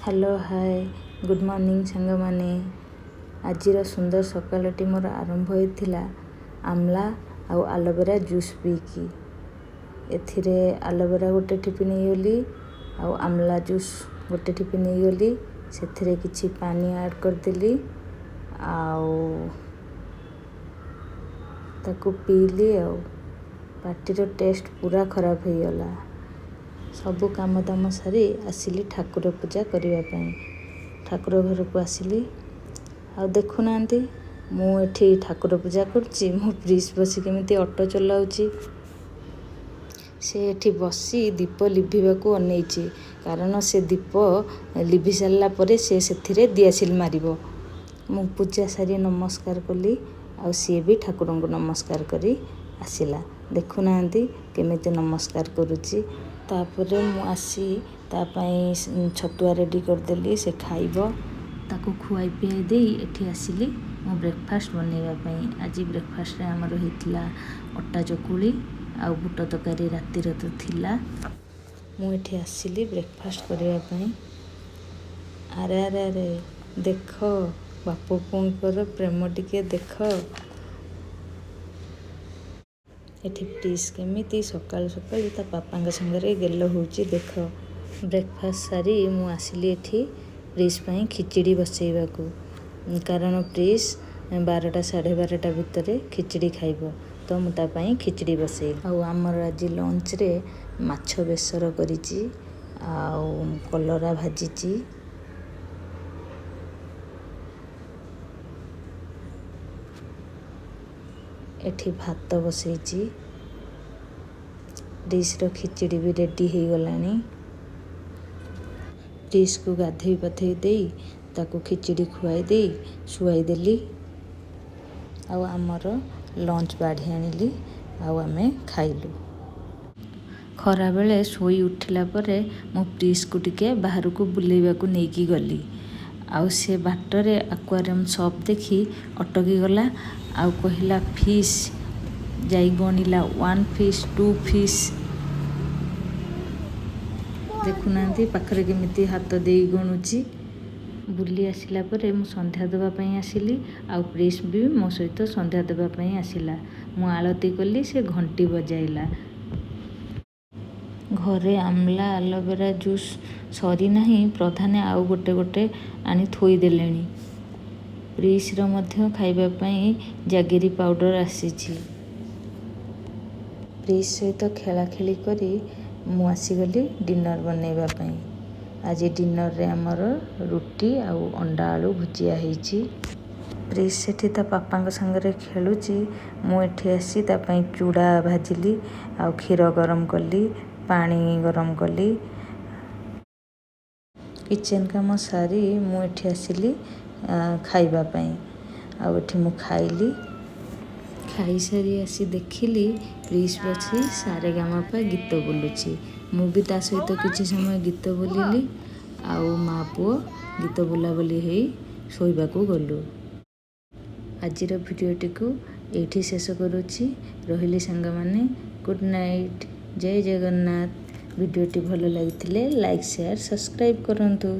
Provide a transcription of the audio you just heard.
Hello, ହାଏ, good morning ସାଙ୍ଗମାନେ। ଆଜିର ସୁନ୍ଦର ସକାଳଟି ମୋର ଆରମ୍ଭ ହୋଇଥିଲା ଆମ୍ଲା ଆଉ ଆଲୋଭେରା ଜୁସ୍ ପିଇକି। ଏଥିରେ ଆଲୋଭେରା ଗୋଟେ ଠିପି ନେଇଗଲି ଆଉ ଆମ୍ଲା ଜୁସ୍ ଗୋଟେ ଠିପି ନେଇଗଲି। ସେଥିରେ କିଛି ପାଣି ଆଡ଼୍ କରିଦେଲି ଆଉ ତାକୁ ପିଇଲି। ଆଉ ପାଟିର ଟେଷ୍ଟ ପୁରା ଖରାପ ହେଇଗଲା। ସବୁ କାମ ଦାମ ସାରି ଆସିଲି ଠାକୁର ପୂଜା କରିବା ପାଇଁ। ଠାକୁର ଘରକୁ ଆସିଲି ଆଉ ଦେଖୁନାହାନ୍ତି, ମୁଁ ଏଠି ଠାକୁର ପୂଜା କରୁଛି, ମୋ ପ୍ରିସ୍ ବସି କେମିତି ଅଟୋ ଚଲାଉଛି। ସେ ଏଠି ବସି ଦୀପ ଲିଭିବାକୁ ଅନେଇଛି, କାରଣ ସେ ଦୀପ ଲିଭି ସାରିଲା ପରେ ସେ ସେଥିରେ ଦିଆସିଲି ମାରିବ। ମୁଁ ପୂଜା ସାରି ନମସ୍କାର କଲି ଆଉ ସିଏ ବି ଠାକୁରଙ୍କୁ ନମସ୍କାର କରି ଆସିଲା। ଦେଖୁନାହାନ୍ତି କେମିତି ନମସ୍କାର କରୁଛି। ତାପରେ ମୁଁ ଆସି ତା ପାଇଁ ଛତୁଆ ରେଡ଼ି କରିଦେଲି, ସେ ଖାଇବ। ତାକୁ ଖୁଆଇ ପିଆଇ ଦେଇ ଏଠି ଆସିଲି ମୁଁ ବ୍ରେକଫାଷ୍ଟ ବନେଇବା ପାଇଁ। ଆଜି ବ୍ରେକଫାଷ୍ଟରେ ଆମର ହେଇଥିଲା ଅଟା ଚକୁଳି ଆଉ ବୁଟ ତରକାରୀ, ରାତିର ତ ଥିଲା। ମୁଁ ଏଠି ଆସିଲି ବ୍ରେକଫାଷ୍ଟ କରିବା ପାଇଁ। ଆରେ ଆରେ ଆରେ, ଦେଖ, ବାପ ପୁଅଙ୍କର ପ୍ରେମ ଟିକେ ଦେଖ। ଏଠି ପ୍ରିସ୍ କେମିତି ସକାଳୁ ସକାଳୁ ତା ବାପାଙ୍କ ସାଙ୍ଗରେ ଗେଲ ହେଉଛି ଦେଖ। ବ୍ରେକଫାଷ୍ଟ ସାରି ମୁଁ ଆସିଲି ଏଠି ପ୍ରିସ୍ ପାଇଁ ଖିଚିଡ଼ି ବସେଇବାକୁ, କାରଣ ପ୍ରିସ୍ 12ଟା 12:30 ଭିତରେ ଖିଚିଡ଼ି ଖାଇବ। ତ ମୁଁ ତା ପାଇଁ ଖିଚିଡ଼ି ବସେଇଲି। ଆଉ ଆମର ଆଜି ଲଞ୍ଚରେ ମାଛ ବେସର କରିଛି ଆଉ କଲରା ଭାଜିଛି। ଏଠି ଭାତ ବସେଇଛି। ପ୍ରିସ୍ର ଖିଚିଡ଼ି ବି ରେଡ଼ି ହେଇଗଲାଣି। ପ୍ରିସ୍କୁ ଗାଧେଇ ପାଧେଇ ଦେଇ, ତାକୁ ଖିଚିଡ଼ି ଖୁଆଇ ଦେଇ ଶୁଆଇ ଦେଲି ଆଉ ଆମର ଲଞ୍ଚ ବାଢ଼ି ଆଣିଲି ଆଉ ଆମେ ଖାଇଲୁ। ଖରାବେଳେ ଶୋଇ ଉଠିଲା ପରେ ମୁଁ ପ୍ରିସ୍କୁ ଟିକେ ବାହାରକୁ ବୁଲେଇବାକୁ ନେଇକି ଗଲି। ଆଉ ସେ ବାଟରେ ଆକ୍ୱାରିୟମ୍ ସପ୍ ଦେଖି ଅଟକି ଗଲା ଆଉ କହିଲା ଫିସ୍, ଯାଇ ଗଣିଲା, ୱାନ୍ ଫିସ୍, ଟୁ ଫିସ୍। ଦେଖୁନାହାନ୍ତି, ପାଖରେ କେମିତି ହାତ ଦେଇ ଗଣୁଛି। ବୁଲି ଆସିଲା ପରେ ମୁଁ ସନ୍ଧ୍ୟା ଦେବା ପାଇଁ ଆସିଲି ଆଉ ପ୍ରିସ୍ ବି ମୋ ସହିତ ସନ୍ଧ୍ୟା ଦେବା ପାଇଁ ଆସିଲା। ମୁଁ ଆଳତି କଲି, ସେ ଘଣ୍ଟି ବଜାଇଲା। ଘରେ ଆମ୍ଲା ଆଲୋଭେରା ଜୁସ୍ ସରିନାହିଁ, ପ୍ରଧାନ ଆଉ ଗୋଟେ ଗୋଟେ ଆଣି ଥୋଇଦେଲେଣି। ପ୍ରିସ୍ର ମଧ୍ୟ ଖାଇବା ପାଇଁ ଜାଗେରୀ ପାଉଡ଼ର ଆସିଛି। ପ୍ରିସ୍ ସହିତ ଖେଳାଖେଳି କରି ମୁଁ ଆସିଗଲି ଡିନର୍ ବନେଇବା ପାଇଁ। ଆଜି ଡିନର୍ରେ ଆମର ରୁଟି ଆଉ ଅଣ୍ଡା ଆଳୁ ଭୁଜିଆ ହେଇଛି। ପ୍ରିସ୍ ସେଠି ତା ପାପାଙ୍କ ସାଙ୍ଗରେ ଖେଳୁଛି। ମୁଁ ଏଠି ଆସି ତା ପାଇଁ ଚୁଡ଼ା ଭାଜିଲି ଆଉ କ୍ଷୀର ଗରମ କଲି, ପାଣି ଗରମ କଲି। କିଚେନ୍ କାମ ସାରି ମୁଁ ଏଠି ଆସିଲି ଖାଇବା ପାଇଁ ଆଉ ଏଠି ମୁଁ ଖାଇଲି। ଖାଇସାରି ଆସି ଦେଖିଲି ପ୍ରିସ୍ ବସି ସାରେଗାମାପା ଗୀତ ବୋଲୁଛି। ମୁଁ ବି ତା ସହିତ କିଛି ସମୟ ଗୀତ ବୋଲିଲି ଆଉ ମା ପୁଅ ଗୀତ ବୋଲାବୋଲି ହେଇ ଶୋଇବାକୁ ଗଲୁ। ଆଜିର ଭିଡ଼ିଓଟିକୁ ଏଇଠି ଶେଷ କରୁଛି। ରହିଲି ସାଙ୍ଗମାନେ, ଗୁଡ଼୍ ନାଇଟ୍, ଜୟ ଜଗନ୍ନାଥ। ଭିଡ଼ିଓଟି ଭଲ ଲାଗିଥିଲେ ଲାଇକ୍, ସେୟାର, ସବସ୍କ୍ରାଇବ୍ କରନ୍ତୁ।